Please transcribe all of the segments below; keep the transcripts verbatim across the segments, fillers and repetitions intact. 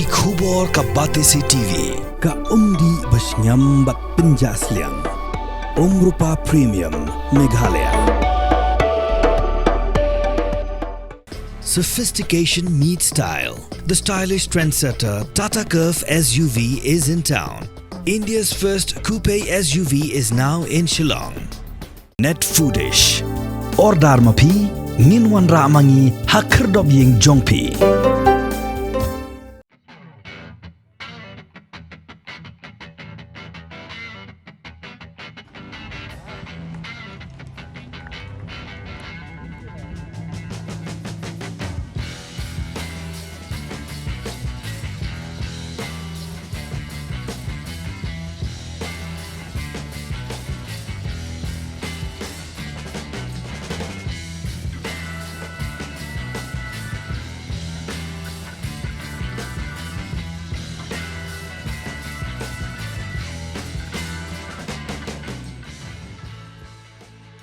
Ki khubor ka Batesi T V. Ka umdih ba shngiam bad pynjah sliang. Umrupa Premium, Meghalaya. Sophistication meets style. The stylish trendsetter Tata Curvv S U V is in town. India's first coupe S U V is now in Shillong. Net Foodish. Order ma phi, ngin wanrah ma ngi ha khyrdop ïing jong phi.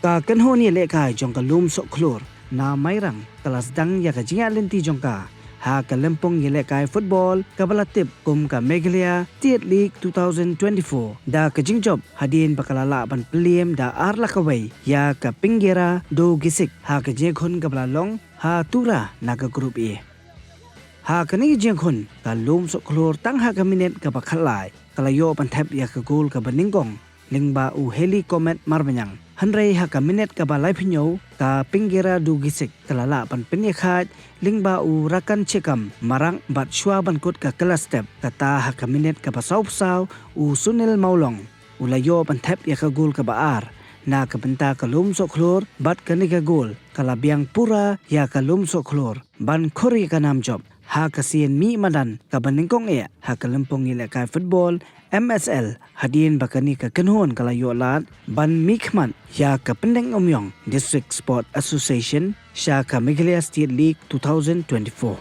Ka kynhun ïalehkai jong ka Lum Sohkhlur na Mairang ka la sdang ïa ka jingïaid lynti jong ka ha ka lympung ïalehkai football kaba la tip kum ka Meghalaya State League two thousand twenty-four da ka jingjop hadien ba ka la lah ban pynliem da ar la kawei ïa ka Pinggera Do Gesik ha ka jingïakhun kaba la long ha Tura na ka Group A. Ha kane ka jingïakhun ka Lum Sohkhlur tang ha ka minit kaba khatlai ka la ïoh ban thep ïa ka gol kaba nyngkong lyngba u Heli Comet Marbaniang. Hynrei ha ka minit kaba laiphew ka Pinggera Do Gesik ka la lah ban pynïakhaid lyngba u Rakan Chekam Marak bad shuwa ban kut ka kylla step kata ha ka minit kaba sawphew saw u Sunil Mawlong u la ïoh ban thep ïa ka gol kaba ar na ka bynta ka Lum Sohkhlur bad kane ka gol ka la biang pura ïa ka Lum Sohkhlur ban khur ïa ka nam jop ha ka sien mih madan kaba nyngkong eh ha ka lympung ïalehkai football M S L hadien ba kane ka kynhun ka la ïoh lad ban mihkhmat ïa ka Pyndengumiong District Sport Association sha ka Meghalaya State League two thousand twenty-four.